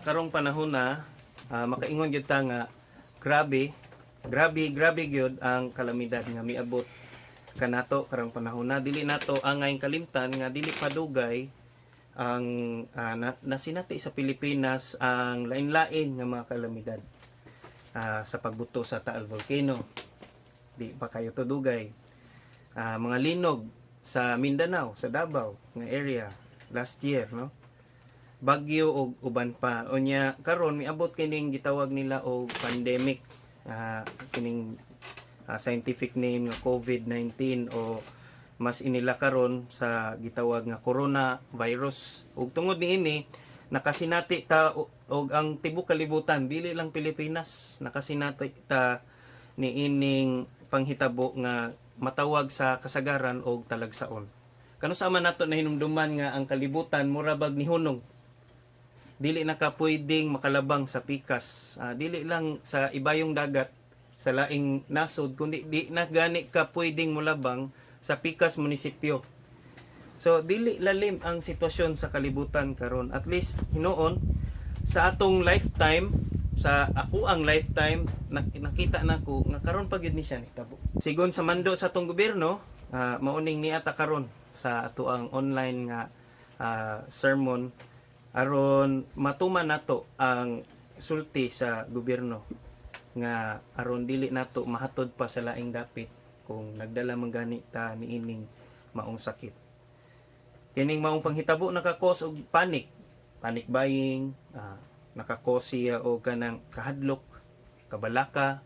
Karong panahon na makaingon gyud ta nga grabe, grabe, grabe gyud ang kalamidad nga miabot kanato karong panahon na. Dili nato angay kalimtan nga dili padugay ang nasinati sa Pilipinas ang lain-lain nga mga kalamidad sa pagbuto sa Taal Volcano. Di pa kayo to dugay. Mga linog sa Mindanao, sa Davao nga area last year, no? Bagyo og uban pa. Unya karon miabot kining gitawag nila og pandemic, kining scientific name nga COVID-19 o mas inila karon sa gitawag nga coronavirus. Ug tungod niini nakasinati ta og ang tibuok kalibutan, dili lang Pilipinas, nakasinati ta niining panghitabo nga matawag sa kasagaran og talagsaon. Kanus-a man nato nahinumduman nga ang kalibutan mura bag nihunong, dili na ka pwedeng makalabang sa pikas. Dili lang sa ibayong dagat sa laing nasod, kundi di na gani ka pwedeng molabang sa pikas munisipyo. So dili lalim ang sitwasyon sa kalibutan karon. At least hinuon sa atong lifetime, sa ako ang lifetime, nakita nako nga karon pa gyud ni siya nitabo. Sigon sa mando sa atong gobyerno, mauning niata karon sa ato ang online nga sermon aron matuman nato ang sulti sa gobyerno nga aron dili nato mahatod pa sa laing dapit kung nagdala man gani ta niining maong sakit. Kining maong panghitabo naka-cause og panic, panic buying, naka-cause siya og kanang kahadlok, kabalaka,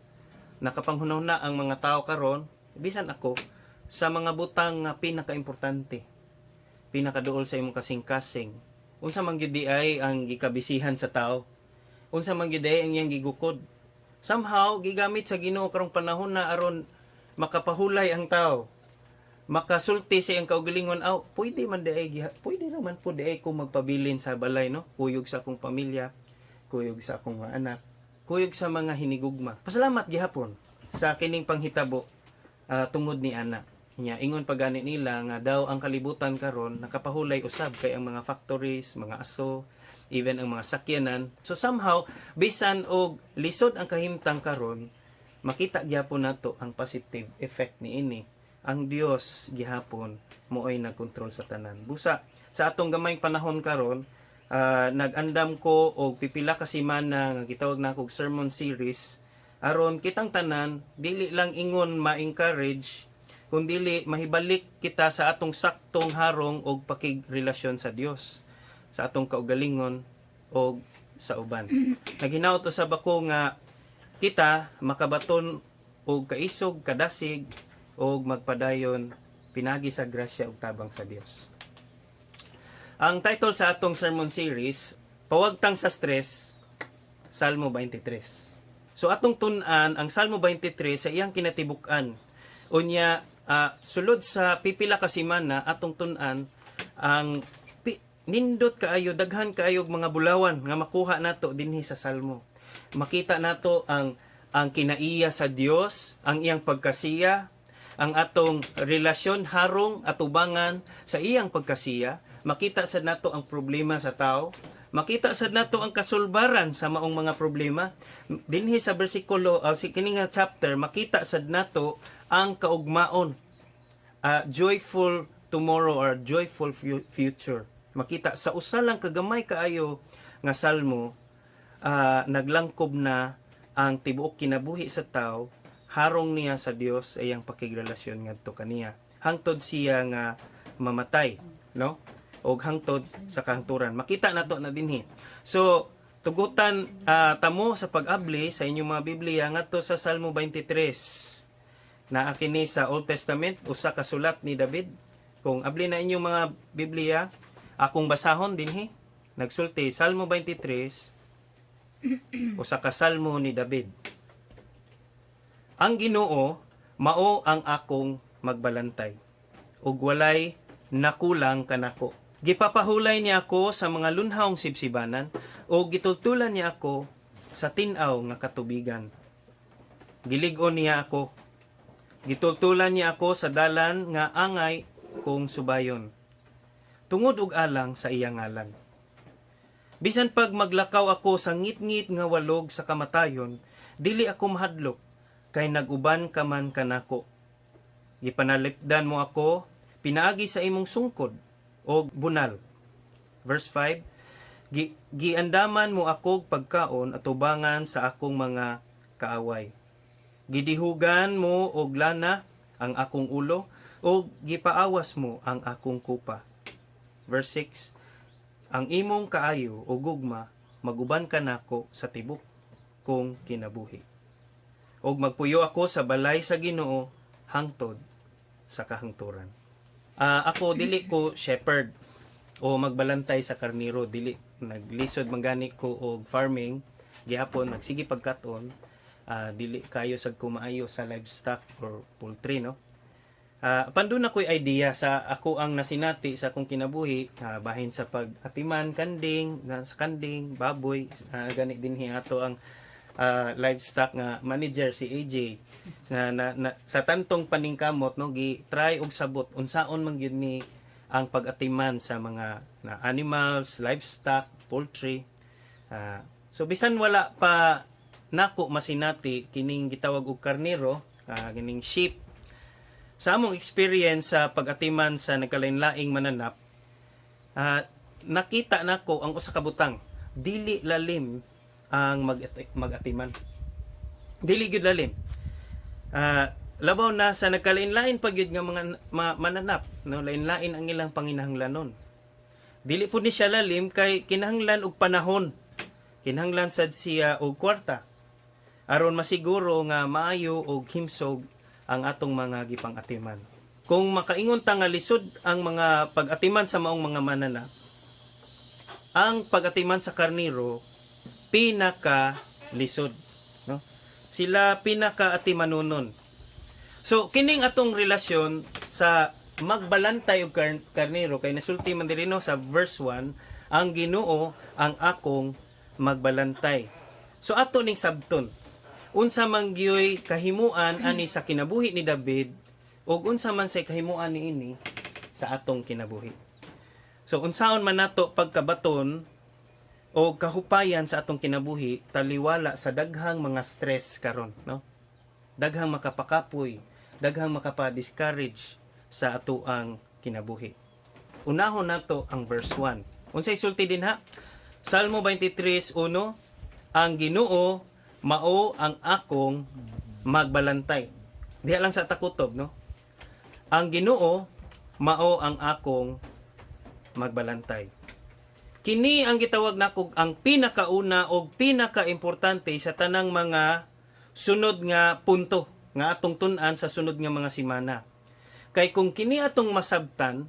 nakapanghunahuna ang mga tao karon, bisan ako, sa mga butang nga pinakaimportante, pinakaduol sa imong kasing-kasing. Unsa man gyud di ay ang gikabisihan sa tao? Unsa man gyud ay ang iyang gigukod? Somehow gigamit sa Ginoo karong panahon na aron makapahulay ang tao, makasulti sa iyang kaugalingon, aw, pwede man di ay pwede raman po di ay ko magpabilin sa balay, no, kuyog sa akong pamilya, kuyog sa akong mga anak, kuyog sa mga hinigugma. Pasalamat gihapon sa kining panghitabo tungod ni ana. Nya ingon pa gani nila nga daw ang kalibutan karon nakapahulay usab kay ang mga factories, mga aso, even ang mga sakyanan. So somehow bisan og lisod ang kahimtang karon, makita gyapon nato ang positive effect niini. Ang Dios gihapon mo'y nagkontrol sa tanan. Busa sa atong gamayng panahon karon, nag-andam ko og pipila ka semana nga gitawag nako og sermon series aron kitang tanan dili lang ingon ma-encourage kun dili mahibalik kita sa atong saktong harong og pakigrelasyon sa Dios, sa atong kaugalingon og sa uban. Naghinaot usab ako nga kita makabaton og kaisog, kadasig og magpadayon pinagi sa grasya ug tabang sa Dios. Ang title sa atong sermon series, "Pawagtang sa Stress, Salmo 23." So atong tun-an ang Salmo 23 sa iyang kinatibuk-an. Unya sulod sa pipila ka semana atong tun-an ang nindot kaayo, daghan kaayo og mga bulawan nga makuha nato dinhi sa Salmo. Makita nato ang kinaiya sa Dios, ang iyang pagkasiya, ang atong relasyon harong atubangan sa iyang pagkasiya, makita sad nato ang problema sa tao, makita sad nato ang kasulbaran sa maong mga problema. Dinhi sa bersikulo, si kini nga chapter, makita sad nato ang kaugmaon, joyful tomorrow or joyful future. Makita sa usa lang kagamay kaayo nga salmo, naglangkob na ang tibuok kinabuhi sa tao harong niya sa Dios, iyang pakigrelasyon ngadto kaniya hangtod siya nga mamatay, no, og hangtod sa kahangturan. Makita nato na dinhi. So tugutan tamo sa pag-abli sa inyong mga Biblia ngadto sa Salmo 23. Naa kini sa Old Testament, usa ka sulat ni David. Kung abli na inyong mga Biblia, akong basahon dinhi. Nagsulti, Salmo 23, usa ka salmo ni David. Ang Ginoo mao ang akong magbalantay ug walay nakulang kanako. Gipapahulay niya ako sa mga lunhawng sibsibanan ug gitultulan niya ako sa tin-aw nga katubigan. Gilig-on niya ako. Gitultulan niya ako sa dalan nga angay kong subayon, tungod og alang sa iyang ngalan. Bisan pag maglakaw ako sa ngitngit nga walog sa kamatayon, dili ako mahadlok kay nag-uban ka man kanako. Gipanalipdan mo ako pinaagi sa imong sungkod o bunal. Verse 5, Giandaman mo ako pagkaon atubangan sa akong mga kaaway. Gidihugan mo og lana ang akong ulo ug gipaawas mo ang akong kupa. Verse 6, Ang imong kaayo o gugma maguban kanako sa tibok kong kinabuhi. Og magpuyo ako sa balay sa Ginoo hangtod sa kahangturan. Ako, dili ko shepherd o magbalantay sa karniro, dili. Naglisod man gani ko og farming gihapon, nagsige pagkat-on. Dili kayo sad kumaayo sa livestock or poultry, no? Apan duna ko'y idea sa ako ang nasinati sa akong kinabuhi, bahin sa pag-atiman kanding na sa kanding, baboy, gani dinhi ato ang livestock nga manager, si AJ, na sa tantong paningkamot, no, gi try og sabot unsaon man gyud ni ang pag-atiman sa mga na animals, livestock, poultry. So bisan wala pa nako masinati kining gitawag og karnero, kining sheep, sa among experience sa pag-atiman sa nagkalain-laing mananap, nakita nako ang usa ka butang: dili lalim ang mag-atiman, dili gyud lalim. Labaw na sa nagkalain-lain pa gyud nga mga mananap, no, lain-lain ang ilang panginahanglanon. Dili pud ni siya lalim kay kinahanglan og panahon, kinahanglan sad siya og kwarta aron masiguro nga maayo og himsog ang atong mga gipang-atiman. Kung makaingon ta nga lisod ang mga pag-atiman sa maong mga mananap, ang pag-atiman sa karniro pinaka lisod, no? Sila pinaka atimanunon. So kining atong relasyon sa magbalantay og karniro, kay nasulti man diri, no, sa verse 1, ang Ginoo ang akong magbalantay. So ato ning sabton unsa man gyoy kahimuan ani sa kinabuhi ni David ug unsa man say kahimuan niini sa atong kinabuhi. So unsaon man nato pagkabaton o kahupayan sa atong kinabuhi taliwala sa daghang mga stress karon, no? Daghang makapakapoy, daghang makapa-discourage sa atoang kinabuhi. Unahon nato ang verse 1. Unsay sulti dinha? Salmo 23:1, "Ang Ginoo mao ang akong magbalantay." Diha lang sa takutob, no? Ang Ginoo mao ang akong magbalantay. Kini ang gitawag nako ang pinakauna og pinakaimportante sa tanang mga sunod nga punto nga atong tun-an sa sunod nga mga semana. Kay kung kini atong masabtan,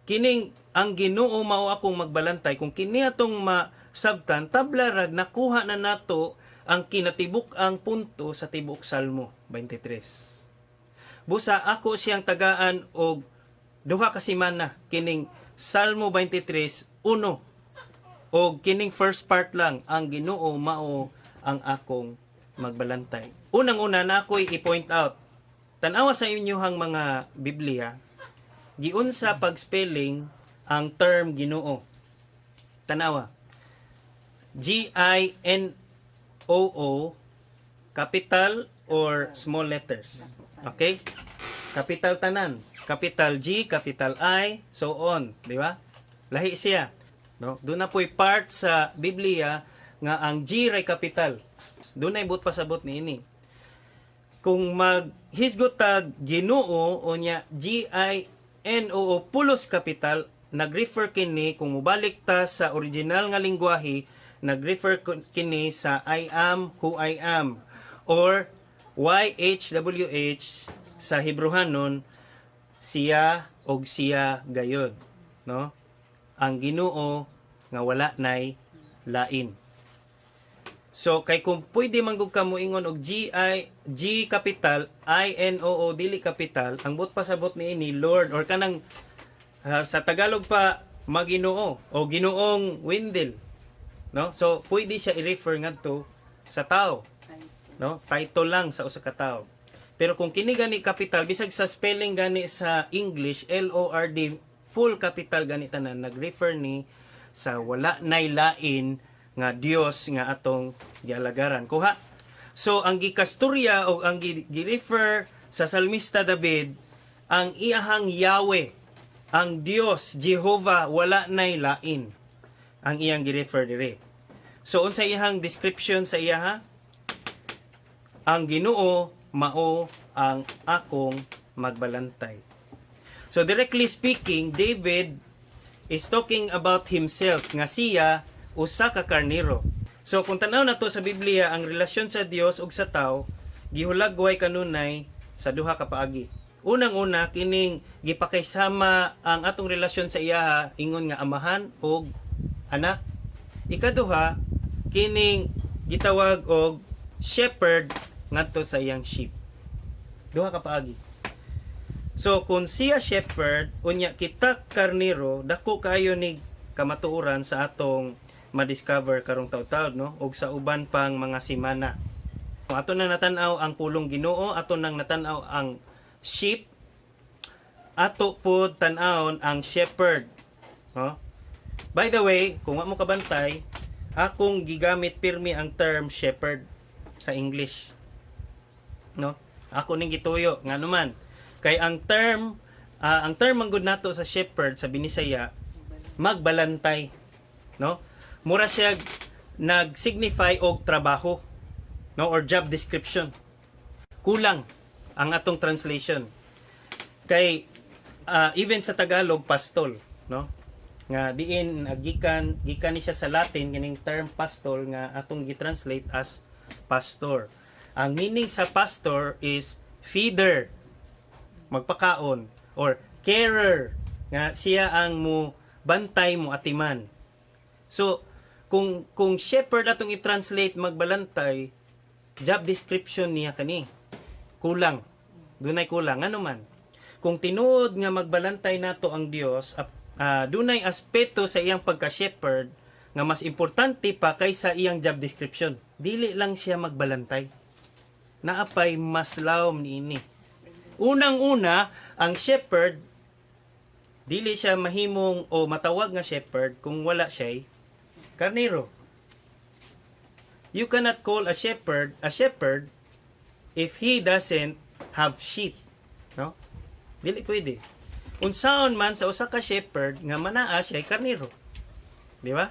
kining "Ang Ginoo mao akong magbalantay," kung kini atong masabtan, tabla rag nakuha na nato ang kinatibuk-ang punto sa tibuok Salmo 23. Busa ako siyang tagaan og 2 ka semana kining Salmo 23:1 og kining first part lang, "Ang Ginoo mao ang akong magbalantay." Unang-una na ako'y i-point out. Tan-awa sa inyong mga Biblia, giunsa pag-spelling ang term Ginoo. Tanawa. G I N O O, capital or small letters? Okay? Capital tanan. Capital G, capital I, so on, di ba? Lahi siya. No? Duna po'y part sa Biblia nga ang G ray capital. Dunay buot pasabot niini. Kung maghisgot tag Ginoo o nya G I N O O pulos capital, nag-refer kini, kung mobalik ta sa original nga lingwahe, nag-refer kini sa "I am who I am" or YHWH sa Hebrehanon, siya og siya gayod, no? Ang Ginoo nga wala nay lain. So kay kung pwede man gud ka moingon og G I G capital I N O O dili capital, ang buot pasabot niini Lord or kanang sa Tagalog pa, Maginoo o Ginoong Wendell, no? So pwede siya i-refer ngadto sa tao, no? Title lang sa usa ka tawo. Pero kung kini gani capital, bisag sa spelling gani sa English, LORD full capital gani tanan, nag-refer ni sa sa wala nay lain nga Dios nga atong gialagaran. Kuha. So ang gikasturya o ang gi-refer sa salmista David, ang iyahang Yahweh, ang Dios Jehovah, wala nay lain ang iyang gi-refer dire. So unsa iyang description sa iyaha? Ang Ginoo mao ang akong magbalantay. So directly speaking, David is talking about himself nga siya usa ka karniro. So kung tan-aw nato sa Biblia, ang relasyon sa Dios ug sa tao gihulagway kanunay sa duha ka paagi. Unang-una, kining gipakigsama ang atong relasyon sa iyaha ingon nga amahan ug anak. Ikaduha, kining gitawag og shepherd ngadto sa iyang sheep. Duha ka paagi. So kung siya shepherd, unya kita karniro, dako kayo ni kamatuoran sa atong ma-discover karong taud-taud, no, ug sa uban pang mga simana. Kung ato nang natan-aw ang pulong Ginoo, ato nang natan-aw ang sheep, ato po tan-awon ang shepherd, no? By the way, kung wa mo kabantay, akong gigamit pirmi ang term shepherd sa English. No? Ako ning gituyo ngano man kay ang term man gud nato sa shepherd sa Binisaya, magbalantay, no? Mura siya nag-signify og trabaho, no, or job description. Kulang ang atong translation. Kay even sa Tagalog, pastol, no? Nga diin gikan gikan ni siya sa Latin kining term pastol nga atong gi-translate as pastor. Ang meaning sa pastor is feeder, magpakaon, or carer nga siya ang mo bantay, mo atiman. So kung shepherd atong i-translate magbalantay, job description niya kani. Kulang. Dunay kulang, ano man. Kung tinuod nga magbalantay nato ang Dios, dunay aspeto sa iyang pagka-shepherd nga mas importante pa kaysa iyang job description. Dili lang siya magbalantay. Naapay mas lawom niini. Unang-una, ang shepherd, dili siya mahimong o matawag nga shepherd kung wala siya karniro. You cannot call a shepherd if he doesn't have sheep. No? Dili pwede. Unsaon man sa usa ka shepherd nga manaa siya karniro? Di ba?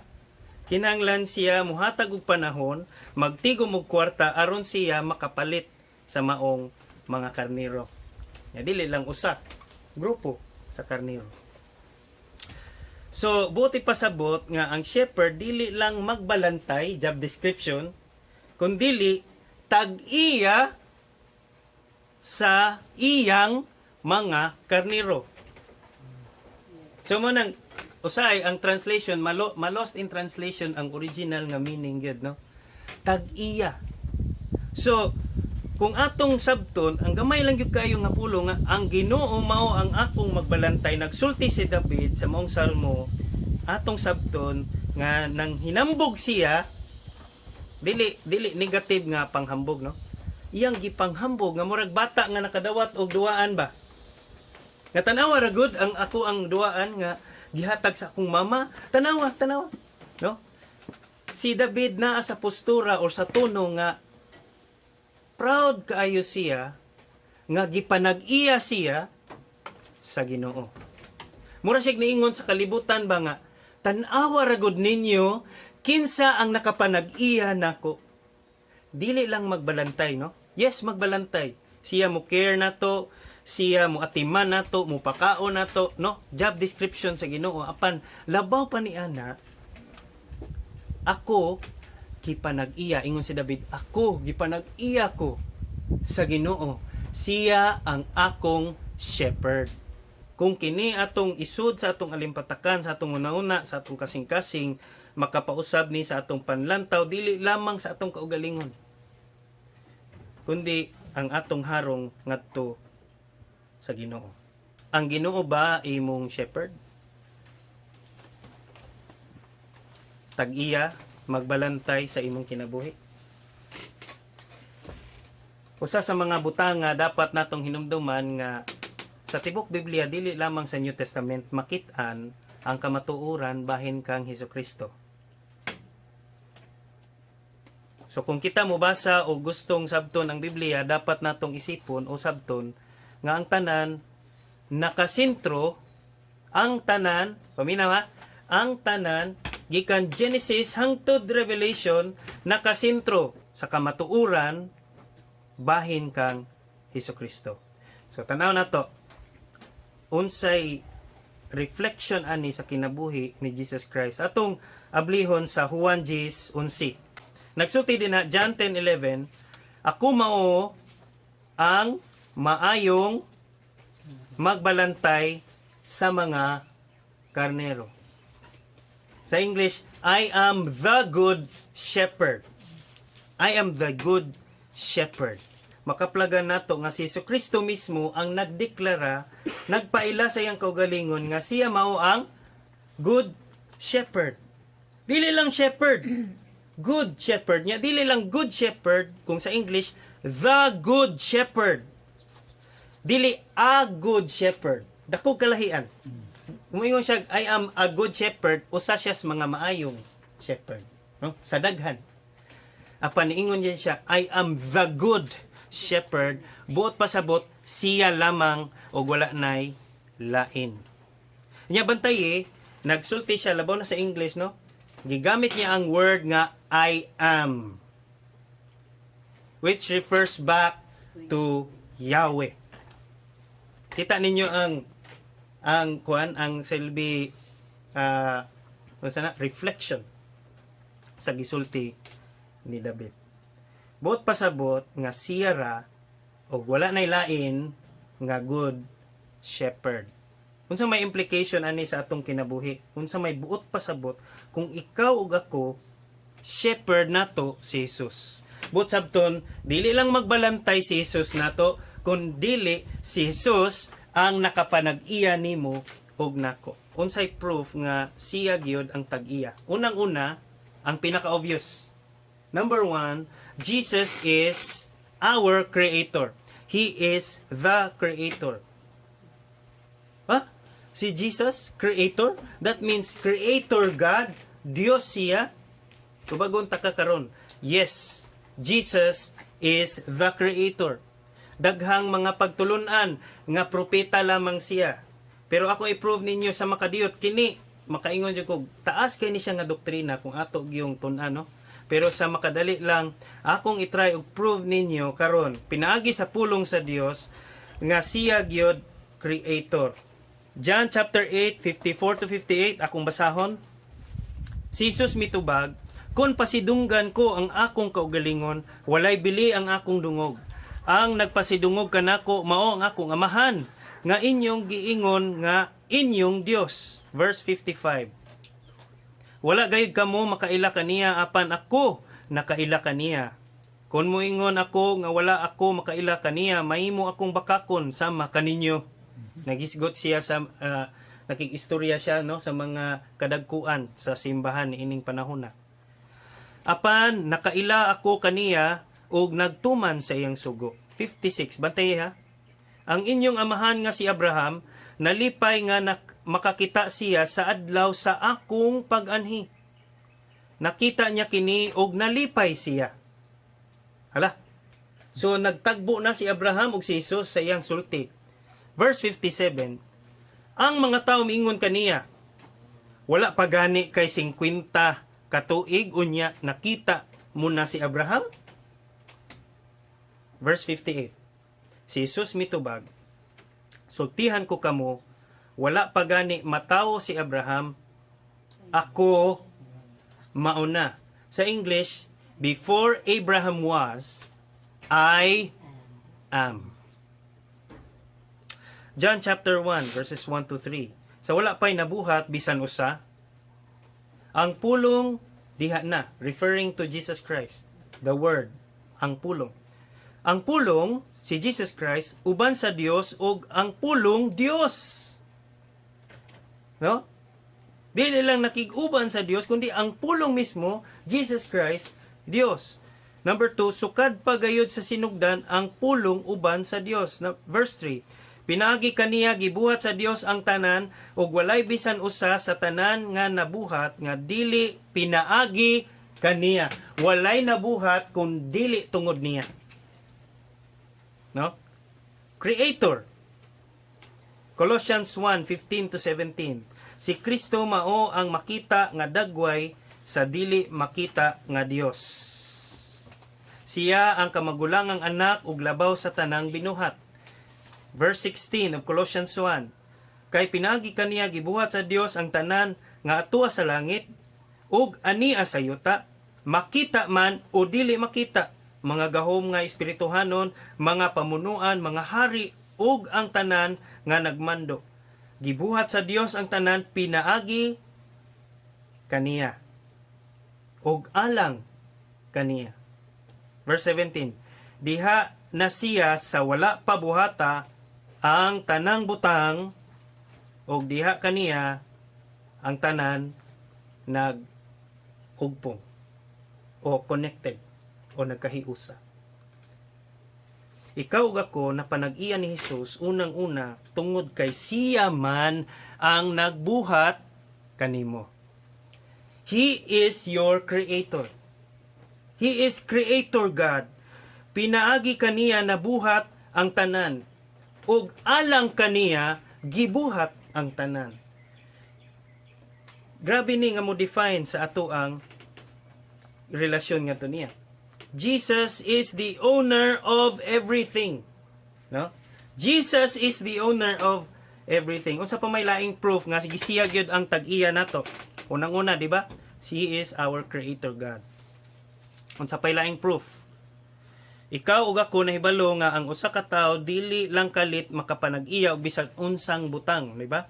Kinahanglan siya muhatag og panahon, magtigom og kwarta aron siya makapalit sa maong mga karniro. Ya, dili lang usa, grupo sa karniro. So, buot ipasabot nga ang shepherd dili lang magbalantay, job description, kundili tag-iya sa iyang mga karniro. So mo nang usay ang translation ma-lost in translation ang original nga meaning gyud, no? Tag-iya. So kung atong sabton ang gamay lang gyud kayo nga pulong nga ang Ginoo mao ang akong magbalantay, nagsulti si David sa maong salmo, atong sabton nga nang hinambog siya, dili dili negative nga panghambog, no? Iyang gipanghambog nga murag bata nga nakadawat og duwaan ba, nga tanawa ra gud ang ako ang duwaan nga gihatag sa akong mama, tanawa, tanawa, no? Si David naa sa postura or sa tono nga proud kaayo siya nga gipanag-iya siya sa Ginoo. Mura siya niingon sa kalibutan ba nga tan-awa ra gud ninyo kinsa ang nakapanag-iya nako. Dili lang magbalantay, no? Yes, magbalantay. Siya mo care nato, siya mo atiman nato, mo pakaon nato, no? Job description sa Ginoo, apan labaw pa ni ana, ako gipanag-iya, ingon si David, ako gipanag-iya ko sa Ginoo. Siya ang akong shepherd. Kung kini atong isud sa atong alimpatakan, sa atong una-una, sa atong kasing-kasing, makapausab ni sa atong panlantaw, dili lamang sa atong kaugalingon, kundi ang atong harong ngadto sa Ginoo. Ang Ginoo ba imong shepherd? Tag-iya, magbalantay sa imong kinabuhi. Usa sa mga butang nga dapat natong hinumduman nga sa tibok Biblia, dili lamang sa New Testament, makit-an Ang kamatuoran bahin kang Hesus Kristo. So kung kita mobasa o gustong sabton ang Biblia, dapat natong isipon o sabton nga ang tanan nakasentro, ang tanan, paminaw ha, ang tanan gikan Genesis hangtod Revelation nakasentro sa kamatuoran bahin kang Hesus Kristo. So tanaw nato unsay reflection ani sa kinabuhi ni Jesus Christ. Atong ablihon sa Juan 10:11. Nagsulti din na John 10:11, "Ako mao ang maayong magbalantay sa mga karnero." Sa English, "I am the good shepherd." "I am the good shepherd." Makaplagan nato nga si Jesu Kristo mismo ang nagdeklara, nagpaila sa iyang kaugalingon nga siya mao ang good shepherd. Dili lang shepherd, good shepherd niya. Dili lang good shepherd, kung sa English, "the good shepherd." Dili a good shepherd. Dako kalahian. Muingon siya, "I am a good shepherd," usa siya sa mga maayong shepherd. No? Sa daghan. Apan niingon din siya, "I am the good shepherd." Buot pasabot, siya lamang og wala nay lain. Nya bantay eh, nagsulti siya labaw na sa English, no? Gigamit niya ang word nga "I am," which refers back to Yahweh. Kita ninyo ang kuan, ang silbi, unsa na, reflection sa gisulti ni David. Buot pasabot nga siya ra og wala nay lain nga good shepherd. Unsa may implication ani sa atong kinabuhi? Unsa may buot pasabot kung ikaw ug ako, shepherd nato si Jesus? Buot sabton, dili lang magbalantay si Jesus nato, kun dili si Jesus ang nakapanag-iya nimo ug nako. Unsay proof nga siya gyud ang tag-iya? Unang-una, ang pinaka-obvious. Number one, Jesus is our creator. He is the creator. Ha? Si Jesus, creator? That means creator God, Dios siya. Tubagon ta ka karon. Yes, Jesus is the creator. Daghang mga pagtulunan nga propeta lamang siya. Pero ako i-prove ninyo sa makadiyot kini, makaingon jud ko taas kay ni siya nga doktrina kung ato gyung tun-an, no. Pero sa makadali lang akong i-try og prove ninyo karon pinaagi sa pulong sa Dios nga siya gyud creator. John chapter 8, 54 to 58, akong basahon. Si Jesus mitubag, "Kung pasidunggan ko ang akong kaugalingon, walay bili ang akong dungog. Ang nagpasidungog kanako mao ang akong Amahan, nga inyong giingon nga inyong Dios." Verse 55. "Wala gayud kamo makaila kaniya, apan ako nakaila kaniya. Kung moingon ako nga wala ako makaila kaniya, mahimo akong bakakon sama kaninyo." Nagisgot siya sa nakikistorya siya, no, sa mga kadagkuan sa simbahan niining panahon na. "Apan nakaila ako kaniya ug nagtuman sa iyang sugo." 56, bantay ha. "Ang inyong amahan nga si Abraham nalipay nga makakita siya sa adlaw sa akong pag-anhi. Nakita niya kini ug nalipay siya." Hala. So nagtagbo na si Abraham ug si Jesus sa iyang sulti. Verse 57. "Ang mga tao miingon kaniya, 'Wala pa gani kay 50 katuig, unya nakita mo na si Abraham?'" Verse 58. Si Jesus mitubag, "Sultihan ko kamo, wala pa gani matawo si Abraham, ako mauna." Sa English, "Before Abraham was, I am." John chapter 1 verses 1 to 3. Sa wala pa'y nabuhat bisan usa, ang Pulong diha na, referring to Jesus Christ, the Word, ang Pulong. Ang Pulong, si Jesus Christ, uban sa Dios ug ang Pulong Dios. No? Dili lang nakig-uban sa Dios kundi ang Pulong mismo, Jesus Christ, Dios. Number 2, sukad pa gayud sa sinugdan ang Pulong uban sa Dios. Na, verse 3. Pinaagi kaniya gibuhat sa Dios ang tanan ug walay bisan usa sa tanan nga nabuhat nga dili pinaagi kaniya. Walay nabuhat kun dili tungod niya. No? Creator. Colossians 1:15 to 17. Si Kristo mao ang makita nga dagway sa dili makita nga Dios. Siya ang kamagulangang anak ug labaw sa tanang binuhat. Verse 16 of Colossians 1. Kay pinaagi kaniya gibuhat sa Dios ang tanan nga atua sa langit ug ania sa yuta, makita man o dili makita, mga gahom nga espirituhanon, mga pamunuan, mga hari ug ang tanan nga nagmando. Gibuhat sa Dios ang tanan pinaagi kaniya ug alang kaniya. Verse 17. Diha na siya sa wala pa buhata ang tanang butang ug diha kaniya ang tanan nag-ugpong o connected o nagkahiusa. Ikaw ug ako na panag-iya ni Hesus, unang-una tungod kay siya man ang nagbuhat kanimo. He is your creator. He is creator God. Pinaagi kaniya nabuhat ang tanan ug alang kaniya gibuhat ang tanan. Grabe ni nga mo define sa ato ang relasyon ngadto niya. Jesus is the owner of everything. No? Jesus is the owner of everything. Unsa pa may laing proof nga sige siya gyud ang tag-iya nato? Unang-una, di ba? He is our creator God. Unsa pay laing proof? Ikaw ug ako nahibalo nga ang usa ka tawo dili lang kalit makapanag-iya og bisag unsang butang, di ba?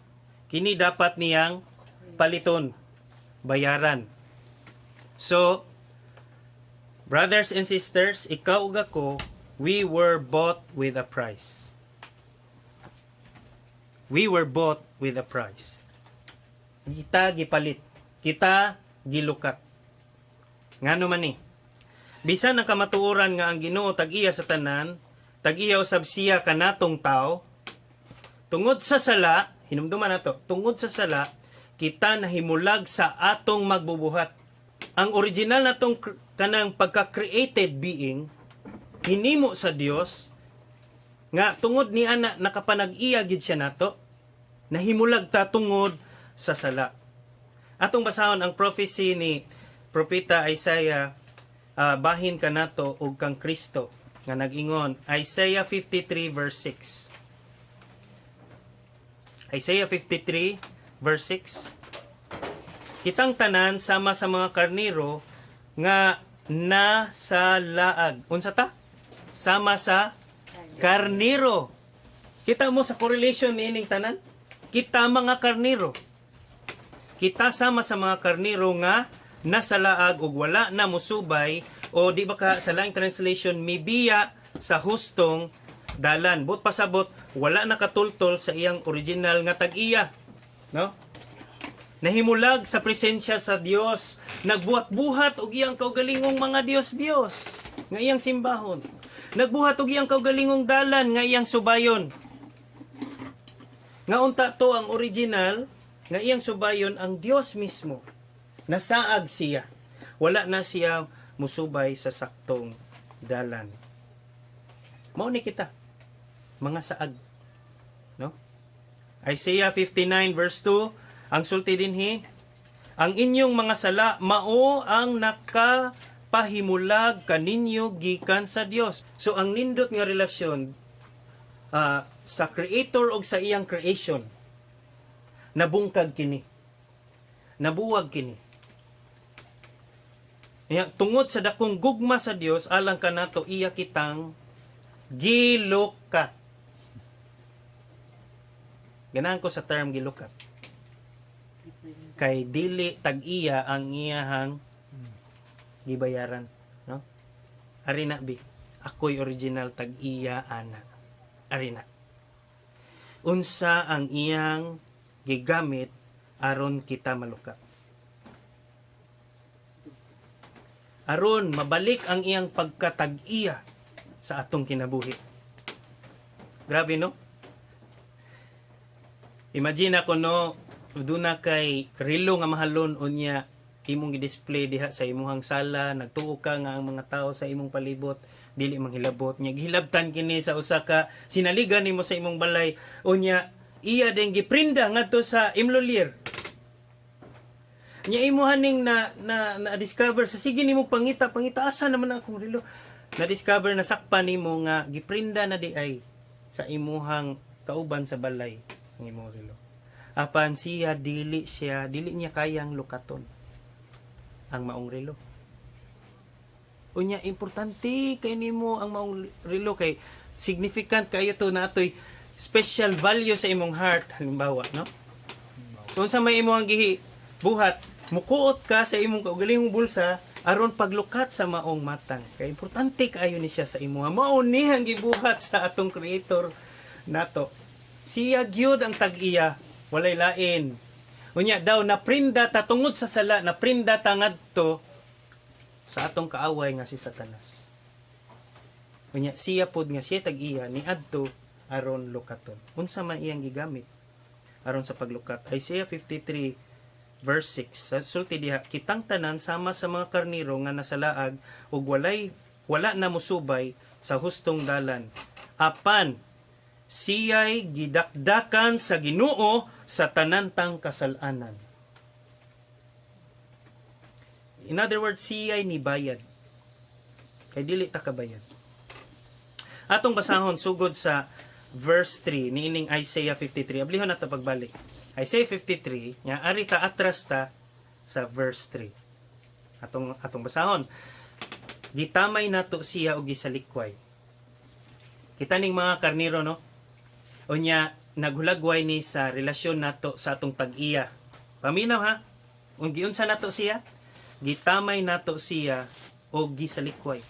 Kini dapat niyang paliton, bayaran. So, brothers and sisters, ikaw ug ako, we were bought with a price. We were bought with a price. Kita gipalit. Kita gilukat. Ngano man ni? Bisan ang kamatuoran nga ang Ginoo tag-iya sa tanan, tag-iya usab siya kanatong tao, tungod sa sala, hinumduman nato, tungod sa sala, kita nahimulag sa atong magbubuhat. Ang original natong kanang pagka-created being, hinimo sa Dios nga tungod ni ana nakapanag-iya gid siya nato, nahimulag ta tungod sa sala. Atong basahon ang prophecy ni Propeta Isaiah bahin kanato ug kang Kristo nga nag-ingon, Isaiah 53 verse 6. Isaiah 53 verse 6. Kitang tanan sama sa mga karniro nga nasa laag. Unsa ta? Sama sa karniro. Kita mo sa correlation niining tanan? Kita mga karniro. Kita sama sa mga karniro nga nasa laag ug wala na musubay, o di ba ka sa laing translation, mibiya sa hustong dalan. But pasabot, wala na katultol sa iyang original nga tag-iya. No? Nahimulag sa presensya sa Dios, nagbuhat-buhat og iyang kaugalingong mga dios-dios nga iyang simbahon. Nagbuhat og iyang kaugalingong dalan nga iyang subayon. Nga unta to ang original nga iyang subayon ang Dios mismo. Nasaag siya. Wala na siya musubay sa saktong dalan. Mao ni kita mga saag. No? Isaiah 59 verse 2, ang sulti dinhi, "Ang inyong mga sala mao ang nakapahimulag kaninyo gikan sa Dios." So ang nindot nga relasyon sa creator og sa iyang creation, nabungkag kini. Nabuwag kini. Ya, tungod sa dakong gugma sa Dios alang kanato, iya kitang gilukat. Ganahan ko sa term "gilukat." Kay dili tag-iya ang iyahang gibayaran, no? Ari na bi. Ako'y original tag-iya ana. Ari na. Unsa ang iyang gigamit aron kita malukat? Aron mabalik ang iyang pagkatag-iya sa atong kinabuhi. Grabe, no? Imagine ako, no, duna kay relo nga mahalon, unya imong gi-display diha sa imuhang sala. Nagtuo ka nga ang mga tao sa imong palibot dili manghilabot nya gihilabtan kini sa usa ka sinaligan nimo sa imong balay. Unya iya din giprinda ngadto sa M Lhuillier. Nya imo haning na na discover sa sige nimo pangita pangita, asa naman na akong relo? Na discover, na sakpan nimo nga giprinda na diay sa imuhang kauban sa balay ang imong relo. Apan siya dili niya kayang lukaton ang maong relo. Unya importante kay nimo ang maong relo kay significant kayo to, na atoy special value sa imong heart, halimbawa, no? So unsa may imong gihi buhat? Mukuot ka sa imong kaugalingong bulsa aron paglukat sa maong matang. Kay importante kaayo ni siya sa imuha. Mao ni ang gibuhat sa atong Creator nato. Siya gyud ang tag-iya, walay lain. Unya daw naprinda ta tungod sa sala, naprinda ta ngadto sa atong kaaway nga si Satanas. Unya siya pod nga siya tag-iya niadto aron lukaton. Unsa man iyang gigamit aron sa paglukat? Isaiah 53 verse 6. Sa sulti diha, "Kitang tanan sama sa mga karniro nga nasalaag ug wala na musubay sa hustong dalan. Apan siya'y gidakdakan sa Ginoo sa tanan tang kasalanan." In other words, siya'y nibayad. Kay dili ta kabayad. Atong basahon sugod sa verse 3 niining Isaiah 53. Ablihon nato pagbalik. Isaiah 53, nya ari ta, atras ta sa verse 3. Atong basahon. "Gitamay nato siya og gisalikway." Kita ning mga karniro, no? Unya naghulagway ni sa relasyon nato sa atong tag-iya. Paminaw ha. Kung giunsa nato siya, gitamay nato siya o gisalikway.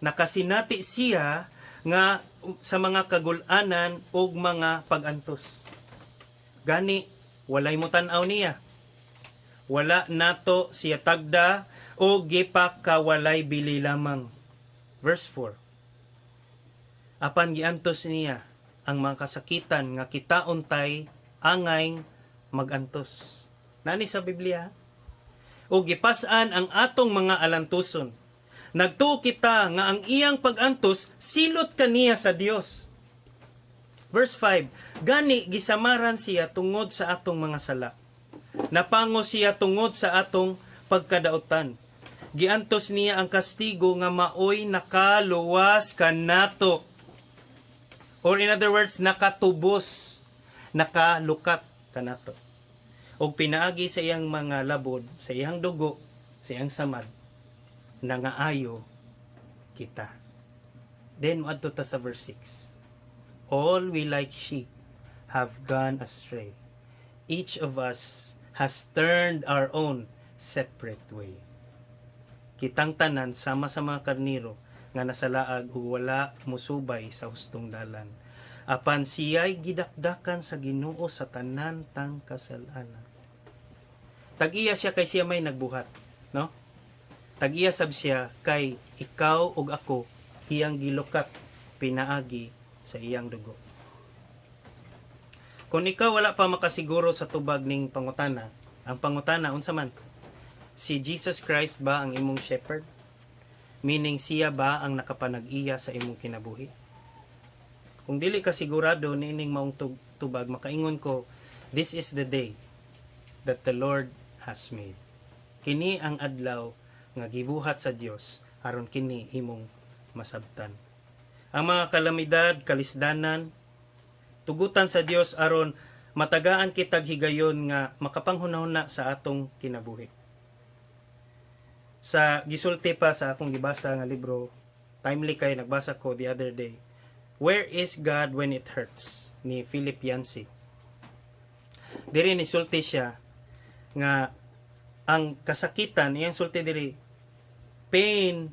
Nakasinati siya nga sa mga kagulanan ug mga pagantos. Gani walay mo tan-aw niya. Wala nato siya tagda o gipakawalay bili lamang. Verse 4. "Apan giantos niya ang mga kasakitan nga kita untay angay magantos." Nani sa Biblia? "O gipas-an ang atong mga alantuson. Nagtuo kita nga ang iyang pag-antos silot kaniya sa Dios." Verse 5, "Gani gisamaran siya tungod sa atong mga sala. Napango siya tungod sa atong pagkadautan. Giantos niya ang kastigo nga maoy nakaluwas kanato." Or in other words, nakatubos, nakalukat kanato. "Og pinaagi sa iyang mga labod, sa iyang dugo, sa iyang samad, nangaayo kita." Then moadto ta sa verse 6. "All we like sheep have gone astray. Each of us has turned our own separate way." Kitang tanan sama sa mga karniro nga nasalaag ug wala musubay sa hustong dalan. Apan siya'y gidakdakan sa Ginoo sa tanan tang kasalanan. Tag-iya siya kay siya may nagbuhat, no? Tag-iya sab siya kay ikaw ug ako iyang gilukat pinaagi sa iyang dugo. Kung ikaw wala pa makasiguro sa tubag ning pangutana, ang pangutana unsa man? Si Jesus Christ ba ang imong shepherd? Meaning, siya ba ang nakapanag-iya sa imong kinabuhi? Kung dili ka sigurado niining maong tubag, makaingon ko, this is the day that the Lord has made. Kini ang adlaw nga gibuhat sa Dios aron kini imong masabtan. Ang mga kalamidad, kalisdanan, tugutan sa Dios aron matagaan kitag higayon nga makapanghunahuna sa atong kinabuhi. Sa gisulti pa sa akong gibasa nga libro, timely kay nagbasa ko the other day, "Where Is God When It Hurts?" ni Philip Yancey. Diri ni sulti siya nga ang kasakitan, iyang sulti diri, pain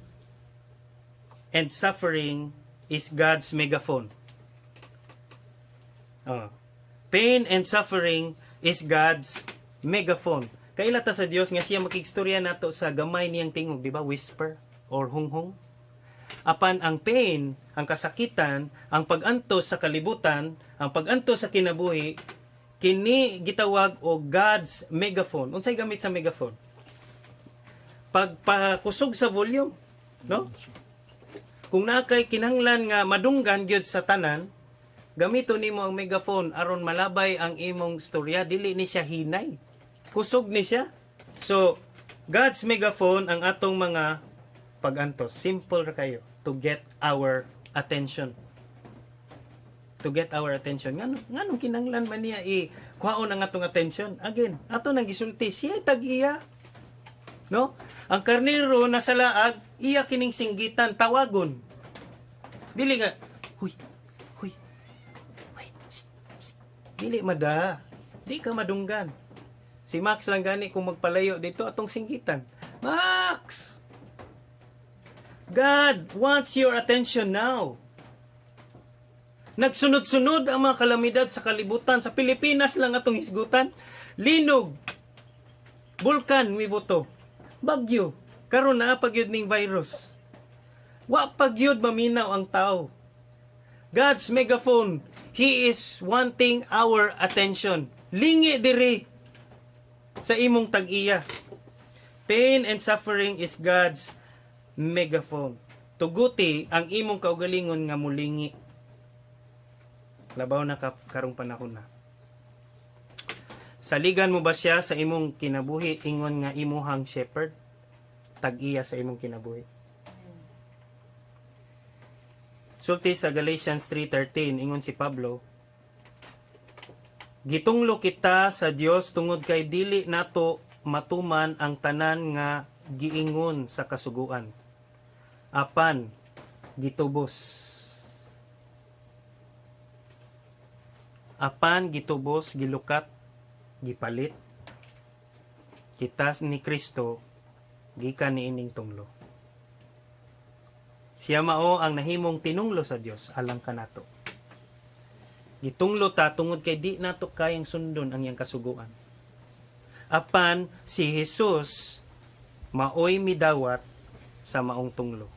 and suffering is God's megaphone. Oh. Pain and suffering is God's megaphone. Kaila ta sa Dios nga siya makigstorya nato sa gamay niyang tingog, di ba? Whisper or hunghong. Apan ang pain, ang kasakitan, ang pag-antos sa kalibutan, ang pag-antos sa kinabuhi, Kini gitawag og God's megaphone. Unsay gamit sa megaphone? Pagpakusog sa volume, no? Kung naa kay kinahanglan nga madunggan gyud sa tanan, gamito nimo ang megaphone aron malabay ang imong storya. Dili ni siya hinay. Kusog ni siya. So, God's megaphone ang atong mga pagantos. Simple ra kayo, to get our attention. To get our attention. Ngano kinahanglan man niya i kuhaon ang atong attention? Again, ato nang gisulti, siya tag-iya. No? Ang karnero nasa laag, iya kining singgitan, tawagon. Dili nga, "Huy, huy, huy, psst, psst." Dili mada. Di ka madunggan. Si Max lang gani kung magpalayo dito atong singgitan. Max! God wants your attention now. Nagsunod-sunod ang mga kalamidad sa kalibutan. Sa Pilipinas lang atong hisgutan. Linog, bulkan mibuto, bagyo, karon naa pa gyud ning virus. Wa pa gyud maminaw ang tao. God's megaphone, He is wanting our attention. Lingi diri sa imong tag-iya. Pain and suffering is God's megaphone. Tuguti ang imong kaugalingon nga mulingi. Labaw na karong panahon na. Saligan mo ba siya sa imong kinabuhi ingon nga imuhang shepherd? Tag-iya sa imong kinabuhi. Sulti sa Galatians 3:13, ingon si Pablo, "Gitunglo kita sa Dios tungod kay dili nato matuman ang tanan nga giingon sa kasuguan. Apan gitubos. Apan gitubos, gilukat, gipalit kita ni Kristo gikan niining tunglo. Siya mao ang nahimong tinunglo sa Dios alang kanato." Gitunglo ta tungod kay di nato kayang sundon ang iyang kasuguan. Apan si Jesus maoy midawat sa maong tunglo.